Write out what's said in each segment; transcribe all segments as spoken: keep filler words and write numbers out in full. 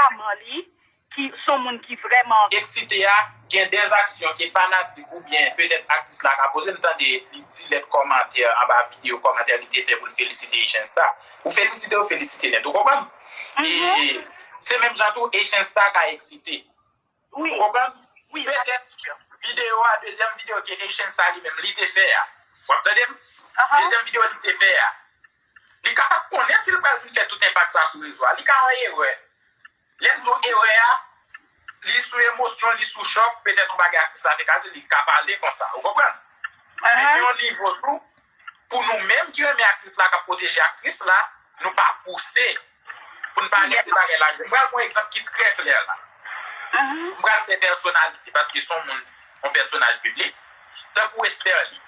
Kòman li, ki s on moun ki vrèman eksite a, gen dèzaksyon ke fanatik oubyen petèt aktris la ka poze. M tande li di lèt kòmantè anba videyo, kòmantè li te fè pou l felisite Asian Star. Ou felisite, ou felisite nèt, ou konprann? E se menm jan tou Asian Star ka eksite. Ou konprann? Petèt videyo a, dezyèm videyo ke Asian Star li menm li te fè a. W ap tande m? Dezyèm videyo li te fè a. Li ka pa konnen si l pral vin fè tout enpak sa sou rezo a. Li ka an erè. Lè m di w erè a, li sou emosyon, li sou chòk, petèt yon bagay aktris la te ka di, li ka pale konsa. Ou konprann? Men gen yon nivo tou, pou nou menm ki renmen aktris la, k ap pwoteje aktris la, nou pa pouse pou n pa lèse bagay la. M pral pran yon egzanp ki trè klè la. M pral fè pèsonalite paske se yon moun, yon pèsonaj piblik. Tankou Westerlie.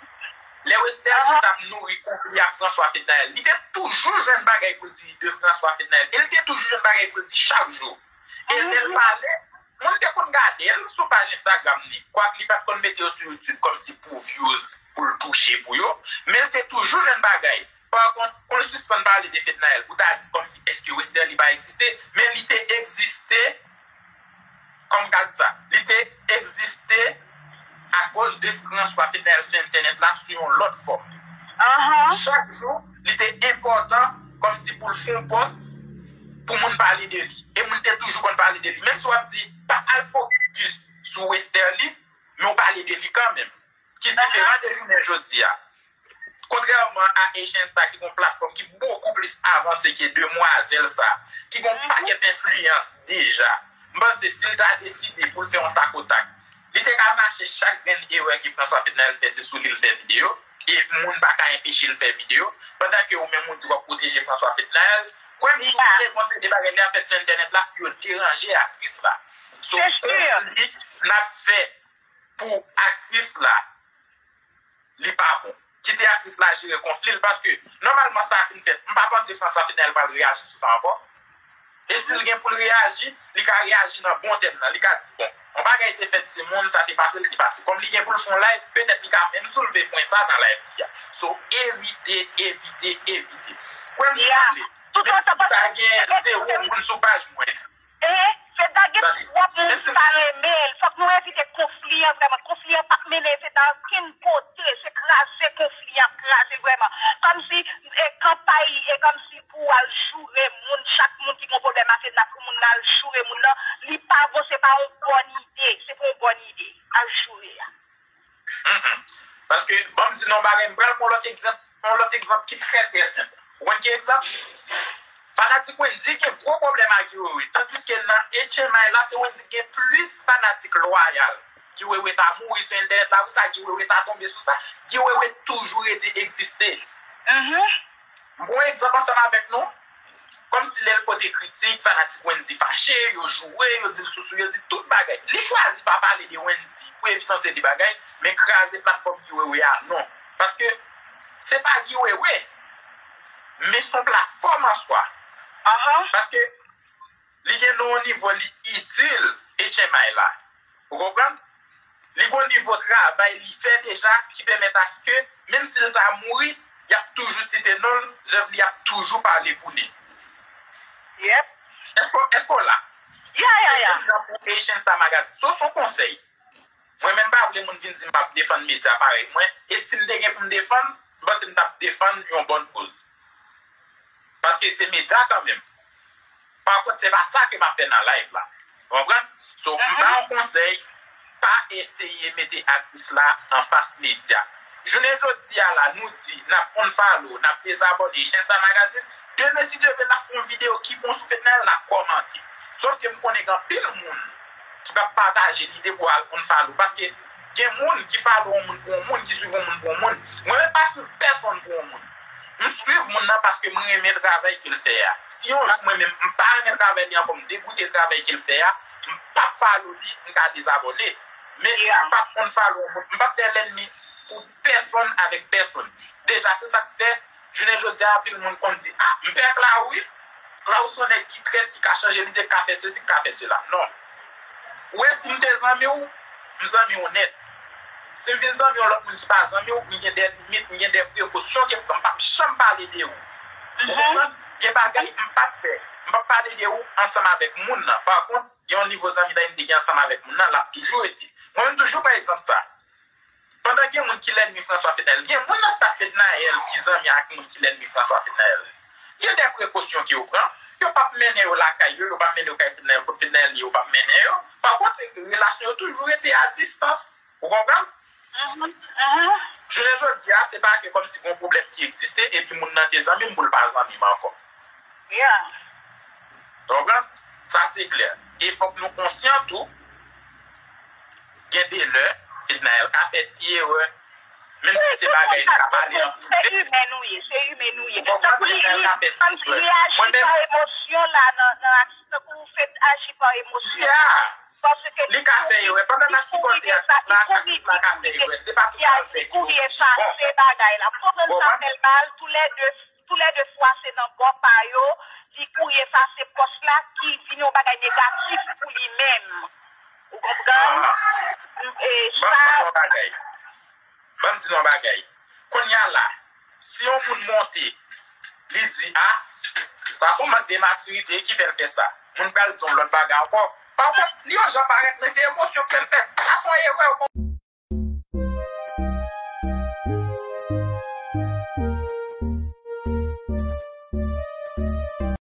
Lè Westerlie t ap nouri konfli ak François Fednaelle, li te toujou jwenn bagay pou l di de François Fednaelle. E li te toujou jwenn bagay pou l di chak jou. E lè l pale, moun te konn gade l sou paj Instagram li. Kwak li pa t konn mete yo sou YouTube kòmsi pou views, pou l touche pou yo. Men l te toujou jwenn bagay. Pa kont, kon l sispann pale de Fednaelle, ou ta di kòmsi èske Westerlie pa egziste? Men li te egziste. Kòm ka di sa, li te egziste akoz de François Fednaelle sou entènèt la sou yon lòt fòm. Chak jou, li te enpòtan kòmsi pou l fè yon pòs pou moun pale de li. E moun te toujou konn pale de li. Menm si w ap di, pa al fokis sou Westerlie, men w pale de li kanmenm. Ki diferan de jounen jodi a. Kontrèman a Asian Star ki gen yon platfòm ki bokou plis avanse ke demwazèl sa, ki gen yon pakèt enfliyans deja, m panse si l ta deside pou l fè yon takotak, li te ka mache chak grenn erè ke François Fednaelle fè, se sou li l fè videyo, e moun pa ka enpeche l fè videyo, pandan ke ou menm ou di w ap pwoteje François Fednaelle, kwè m si w vle, gon seri de bagay li ap fèt sou entènèt la, yo deranje aktris la. So, konfli n ap fè pou aktris la, li pa bon. Kite aktris la jere konfli l, paske nòmalman sa fin fèt. M pa panse François Fednaelle pral reyaji sou sa ankò. E si l gen pou l reyaji, li ka reyaji nan bon tèm nan. Li ka di, bon, yon bagay te fèt timoun, sa te pase, l te pase. Kòm li gen pou l fè yon live, petèt li ka menm soulve pwen sa nan live li a. So, evite, evite, evite. Kwè m si w vle. Menm si ta gen zewo moun sou paj mwen. E, Fedna gen twòp moun ki pa renmen l. Fòk nou evite konfli an vrèman. Konfli an p ap mennen Fedna okenn kote. Se kraze konfli an ap kraze vrèman. Kòmsi, e, kanpay li, e kòmsi pou al joure moun, chak moun ki gen pwoblèm ak Fedna, pou moun nan al joure moun nan, li pa bon, se pa yon bòn ide. Se pa yon bòn ide, al joure a. Paske, ban m di nou yon bagay, m pral pran yon lòt egzanp, yon lòt egzanp ki trè, trè senp. Ou konn ki egzanp? Fanatik Wendyy gen gwo pwoblèm ak Guy Wewe, tandiske nan H M I la, se Wendyy ki gen plis fanatik lwayal. Guy Wewe ta mouri sou entènèt la pou sa, Guy Wewe ta tonbe sou sa, Guy Wewe toujou rete egziste. M pran yon egzanp ansanm avèk nou. Kòmsi lè l pote kritik, fanatik Wendyy fache, yo joure, yo di l sousou, yo di tout bagay. Li chwazi pa pale de Wendyy pou evite yon seri de bagay, men kraze platfòm Guy Wewe a, non. Paske se pa Guy Wewe, men se yon platfòm an swa. Paske li gen nan yon nivo li itil H M I la. Ou konprann? Li gon nivo travay li fè deja ki pèmèt aske, menm si l ta mouri, y ap toujou site non l, zèv li ap toujou pale pou li. Yep. Èske, èske w la? Yeah, yeah, yeah. Se menm jan pou Asian Star Magazine. So, se yon konsèy. Mwen menm pa vle moun vin di m ap defann medya parèy mwen. E si m te gen pou m defann, m panse m t ap defann yon bòn koz. Paske se medya kanmenm. Pa kont, se pa sa ke m ap fè nan live la. Ou konprann? So, m ba w konsèy, pa eseye mete aktris la anfas medya. Jounen jodi a la, nou di n ap unfollow, n ap dezabòne Asian Star Magazine. Demen, si Dye vle, n ap fè yon videyo ki bon sou Fednaelle, n ap kòmante. Sòf ke m konnen gen anpil moun ki p ap pataje lide pou al unfollow. Paske gen moun ki follow yon moun pou yon moun, ki swiv yon moun pou yon moun. Mwen menm pa swiv pèsonn pou yon moun. M swiv moun nan paske m renmen travay ke l fè a. Si yon jou mwen menm m pa renmen travay li ankò, m degoute travay ke l fè a, m p ap follow li, m ka dezabòne. Men m p ap unfollow yon moun, m p ap fè lènmi pou pèsonn avèk pèsonn. Deja, se sa k fè jounen jodi a, anpil moun konn di, "Ah, m pè Claro wi. Claro se yon nèg ki trèt, ki ka chanje lide, ki ka fè sesi, ki ka fè sela." Non. Ou wè, si m te zanmi w, m zanmi w nèt. Si m vin zanmi yon lòt moun ki pa zanmi w, m gen de limit, m gen de prekosyon ke m pran. M p ap janm pale de ou. Ou konprann? Gen bagay m p ap fè. M p ap pale de ou ansanm avèk moun nan. Pa kont, gen yon nivo zanmitay m te gen ansanm avèk moun nan, l ap toujou rete. Mwen menm toujou pran egzanp sa. Pandan gen moun ki lènmi François Fednaelle, gen moun nan staf Fednaelle ki zanmi ak moun ki lènmi François Fednaelle. Gen de prekosyon ke yo pran. Yo p ap mennen yo lakay yo, yo p ap mennen yo kay Fednaelle, Fednaelle yo p ap mennen yo. Pa kont, relasyon yo toujou rete a distans. Ou konprann? Jounen jodi a, se pa ke kòmsi gen yon pwoblèm ki egziste epi moun nan te zanmi m pou l pa zanmi m ankò. Ou konprann? Sa se klè. E fòk nou konsyan tou, gen de lè, Fednaelle ka fè ti erè, menm si se bagay li ka pale an prive. Se imen nou ye, se imen nou ye. Ou konprann? Fednaelle ka fè ti erè. Mwen menm, tankou w fè aji pa emosyon la nan, nan aksyon, tankou w fè aji pa emosyon la. Paske li ka fè erè. Pandan n ap sipòte atis la, atis la ka fè erè. Se pa tout sa l fè ki oblije bon. Ou konprann? Sa fè l mal, toulède, toulède fwa se nan bò pa yo, li kouri efase pòs la ki vin yon bagay negatif pou li menm. Ou konprann? Ban m di nou yon bagay. Ban m di nou yon bagay. Kounye a la, si yon moun monte, li di, a, sa se yon mank de matirite ki fè l fè sa. Moun pral di yon lòt bagay ankò. Pa kont, li yon jan parèt, men se emosyon k fè l fè. Sa se yon erè.